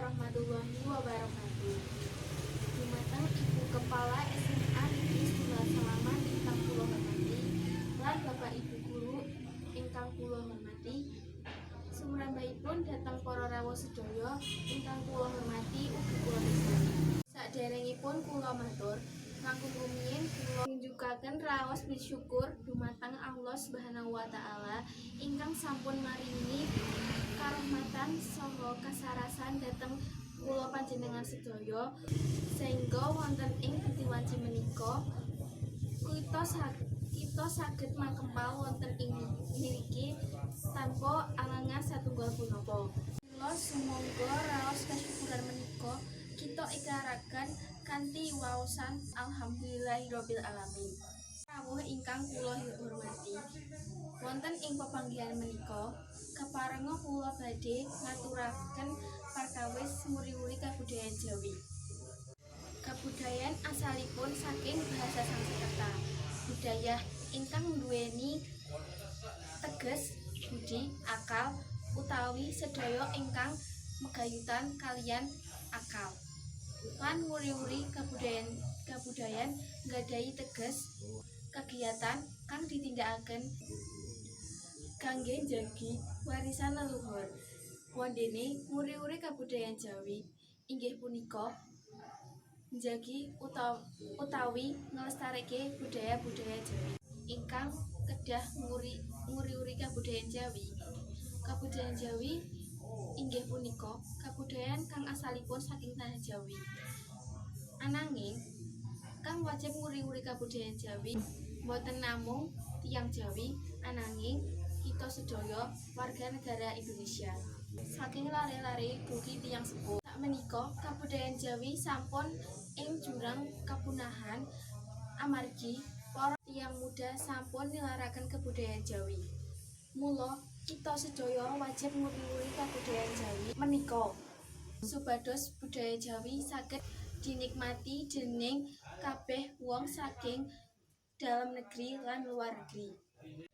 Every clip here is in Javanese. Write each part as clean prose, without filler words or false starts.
Warahmatullahi wabarakatuh. Dumateng Ibu Kepala SMA Negeri Setunggal Salaman ingkang kula hormati lan Bapak Ibu guru ingkang kula hormati. Sumrambahipun dhateng para rawuh sedaya ingkang kula hormati ugi kula tresnani. Saderengipun kula matur, langkung rumiyin kula ngunjukaken raos bersyukur dumateng Allah Subhanahu wa Taala ingkang sampun maringi karahmatan saha kasarasan dhateng kula panjenengan sedaya sehingga wonten ing dadi wanci menika kita saged makempal wonten ing ngriki tanpa alangan satunggal punapa. Mila sumangga raos kasyukuran menika kita ikraraken kanthi waosan alhamdulillahirabbil alamin. Rawuh ingkang kula hormati. Wonten ing pepanggihan menika keparenga kula badhe ngaturaken perkawis nguri-uri kabudayan Jawi. Kabudayan asalipun saking bahasa Sanskerta, budaya, ingkang nduweni teges budi, akal, utawi sedaya ingkang megayutan kaliyan akal. Lan nguri-uri kabudayan kabudayan nggadahi teges kegiatan kang ditindakaken kangge njagi warisan leluhur. Wondene nguri-uri kabudayan Jawi inggih punika njagi utawi nglestareke budaya-budaya Jawi ingkang kedah nguri-uri kabudayan Jawi. Kabudayan Jawi inggih punika kabudayan kang asalipun saking tanah Jawi. Ananging kang wajib nguri-uri kabudayan Jawi boten namung tiyang Jawi, ananging kita sedaya warga negara Indonesia. Saking lare-lare dugi tiyang sepuh. Sakmenika kabudayan Jawi sampun ing jurang kapunahan amargi para tiyang muda sampun nilaraken kebudayaan Jawi. Mula kita sedaya wajib nguri-uri kabudayan Jawi menika supados budaya Jawi saged dinikmati dening kabeh wong saking dalem negeri lan luar negeri.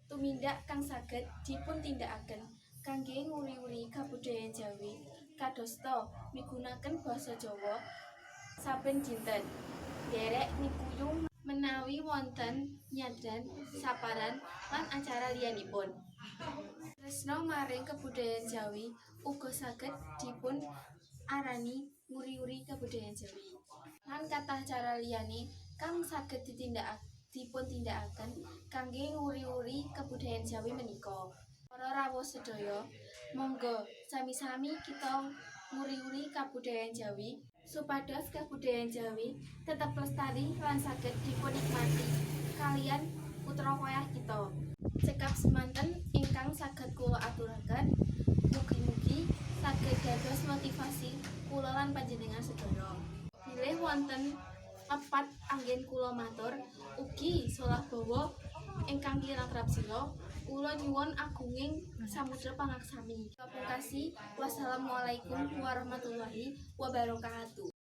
Tumindak kang saged dipuntindakaken kangge nguri-uri kabudayan Jawi kadosta migunaken basa Jawa saben dinten, nderek nikuyung menawi wonten nyadran, saparan, lan acara liyanipun. Tresna maring kabudayan Jawi uga saged dipun arani nguri-uri kabudayan Jawi. Lan kathah cara liyane kang saged dipuntindakaken kangge nguri-uri kabudayan Jawi menika. Para rawuh sedaya, monggo sami-sami kita nguri-uri kabudayan Jawi supados kabudayan Jawi tetep lestari lan saged dipunikmati kaliyan putra koyah kita. Cekap semanten ingkang saged kula aturaken. Mugi-mugi saged dados motivasi kula lan panjenengan sedaya. Bilih wonten lepat anggen kula matur ugi solah bawa ingkang kirang trapsila, kula nyuwun agunging samudra pangaksami. Pungkasi, wassalamualaikum warahmatullahi wabarakatuh.